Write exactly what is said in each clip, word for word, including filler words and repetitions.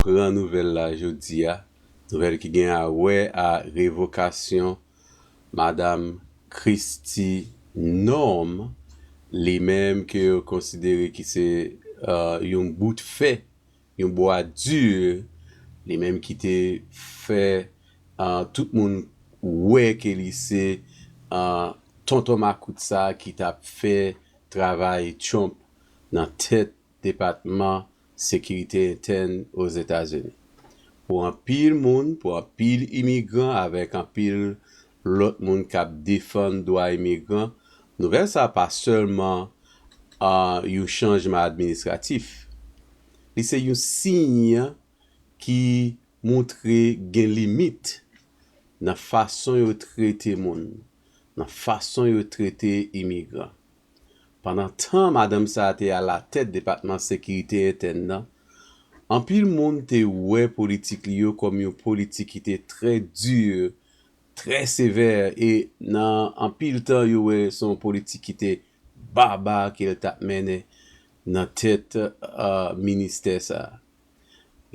pran nouvèl la jodi a, nouvèl ki gen a wè a revokasyon Madam Christy Norm, li menm ke yo konsidere ki se uh, yon bout fè, yon bwa di, li menm ki te fè uh, tout moun wè ke li se uh, tonton makout sa ki t ap fè travay Trump nan tèt Depatman Sekirite Entèn Ozetazini. Pou anpil moun, pou anpil imigran avèk anpil lòt moun k ap defann dwa imigran, nouvèl sa a pa sèlman uh, yon chanjman administratif. Li se yon siy ki montre gen limit nan fason yo trete moun, nan fason yo trete imigran. Pandan tan madanm sa a te alatèt Depatman Sekirite Entèn nan, anpil moun te wè politik li yo kòm yon politik ki te trè di, trè sevè, e nan anpil tan yo wè se yon politik ki te baba ke l t ap mennen nan tèt uh, ministè sa a.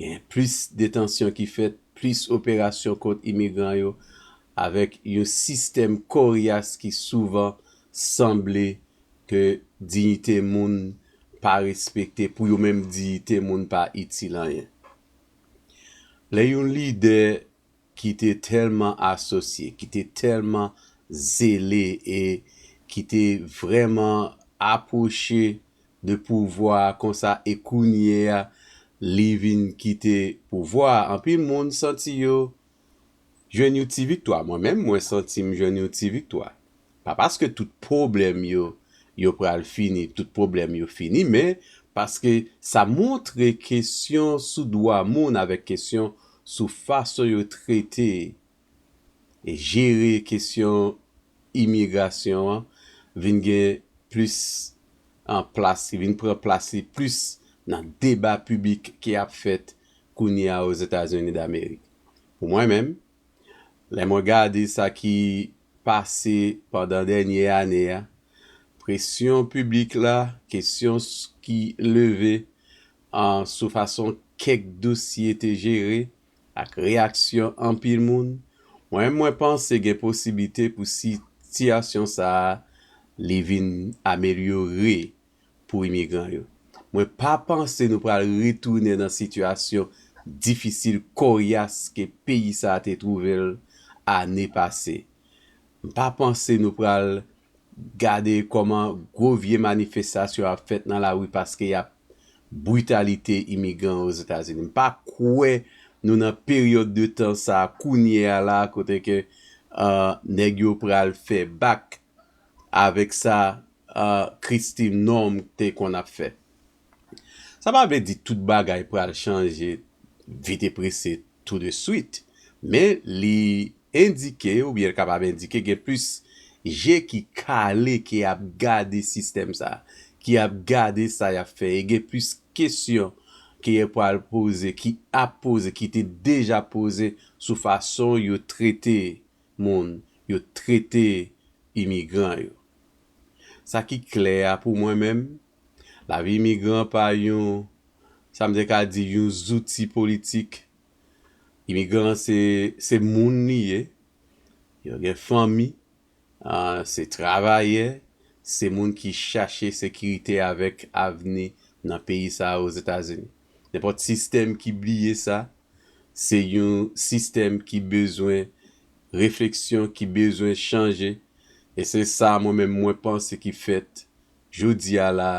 Gen plis detansyon ki fèt, plis operasyon kont imigran yo, avèk yon sistèm koryas ki souvan sanble ke diyite moun pa respekte, pou yo menm diyite moun pa itil anyen. Lè yon lidè ki te tèlman asosye, ki te tèlman zele e ki te vrèman apwoche de pouvwa a konsa e kounye a li vin kite pouvwa a, anpil moun santi yo jwenn yon ti viktwa. Mwen menm, mwen santi m jwenn yon ti viktwa. Pa paske tout pwoblèm yo, yo pral fini, tout pwoblèm yo fini, men paske sa montre kesyon sou dwa moun avèk kesyon sou fason yo trete e jere kesyon imigrasyon an vin gen plis an plas, vin pran plas li plis nan deba piblik ki ap fèt kounye a Ozetazini Damerik. Pou mwen menm, lè mwen gade sa ki pase pandan dènye ane a, presyon piblik la, kesyon s- ki leve an sou fason kèk dosye te jere ak reyaksyon anpil moun, mwen mwen panse gen posiblite pou sitiyasyon sa a li vin amelyore pou imigran yo. Mwen pa panse nou pral retounen nan sitiyasyon difisil, koryas ke peyi sa a te twouve l ane pase. M pa panse nou pral gade kòman gwo vye manifestasyon ap fèt nan lari paske y ap britalite imigran Ozetazini. M pa kwè nou nan peryòd de tan sa a kounye a la kote ke uh, nèg yo pral fè bak avèk sa uh, Christy Norm te konn ap fè. Sa pa vle di tout bagay pral chanje vit e prese tou de swit, men li endike, oubyen l kapab endike, gen plis je ki kale ki ap gade sistèm sa, ki ap gade sa y ap fè, e gen plis kesyon ki pral poze, ki ap poze, ki te deja poze sou fason yo trete moun, yo trete imigran yo. Sa ki klè a pou mwen menm, lavi imigran pa yon, sa m te ka di, yon zouti politik. Imigran se, se moun li ye. Yo gen fanmi, ah, se travayè, se moun ki chache sekirite avèk avni nan peyi sa a Ozetazini. Nenpòt sistèm ki bliye sa, se yon sistèm ki bezwen refleksyon, ki bezwen chanje. E se sa mwen menm mwen panse ki fèt jodi a la,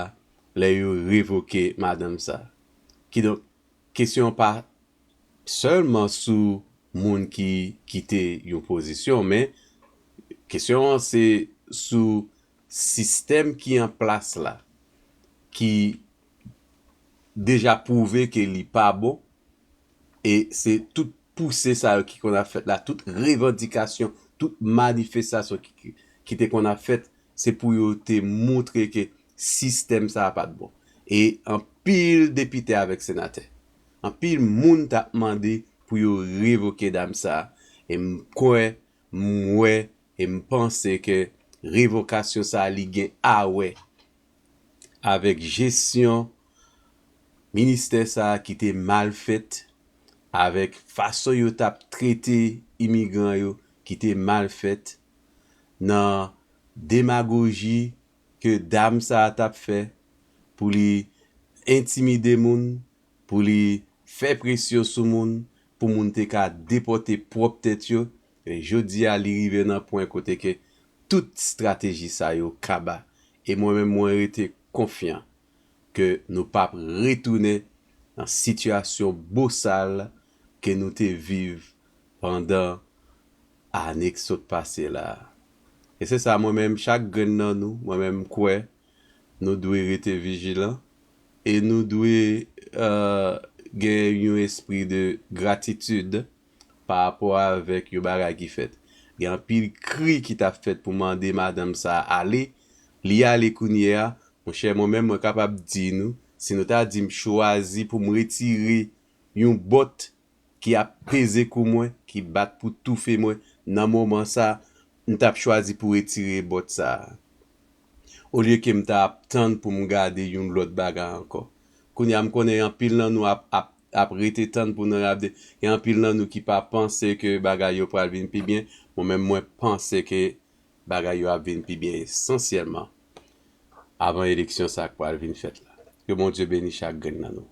lè yo revoke madanm sa. Kidonk, kesyon an pa sèlman sou moun ki kite yon pozisyon, men kesyon an se sou sistèm ki an plas la, ki deja pwouve ke li pa bon, e se tout pouse sa yo ki konn ap fèt la, tout revandikasyon, tout manifestasyon ki, ki, ki te konn ap fèt, se pou yo te montre ke sistèm sa a pa t bon. E anpil depite avèk senatè, anpil moun t ap mande pou yo revoke dam sa a. E m kwè, m wè, e m panse ke revokasyon sa a li gen a wè avèk jesyon ministè sa a ki te mal fèt, avèk fason yo t ap trete imigran yo ki te mal fèt, nan demagoji ke dam sa a t ap fè pou li entimide moun, pou li fè presyon sou moun, pou moun te ka depòte pwòp tèt yo. E jodi a, li rive nan pwen kote ke tout estrateji sa yo kaba. E mwen menm, mwen rete konfyan ke nou p ap retounen nan sitiyasyon bosal ke nou te viv pandan ane k sot pase la. E se sa, mwen menm, chak grenn nan nou, mwen menm, m kwè nou dwe rete vijilan e nou dwe, euh, gen yon espri de gratitid pa rapò avèk yon bagay ki fèt. Gen anpil kri ki t ap fèt pou mande madanm sa a ale. Li ale kounye a. Monchè, mwen menm, mwen kapab di nou, si nou ta di m chwazi pou m retire yon bòt ki ap peze kou mwen, ki bat pou toufe mwen, nan moman sa, m t ap chwazi pou retire bòt sa a. Olye ke m ta ap tann pou m gade yon lòt bagay ankò. Kounye a, m konnen anpil nan nou ap, ap, ap rete tann pou nou gade. Gen anpil nan nou ki pa panse ke bagay yo pral vin pi byen. Mwen menm, mwen panse ke bagay yo ap vin pi byen esansyèlman avan eleksyon sa k pral vin fèt la. Ke Bondye beni chak grenn nan nou.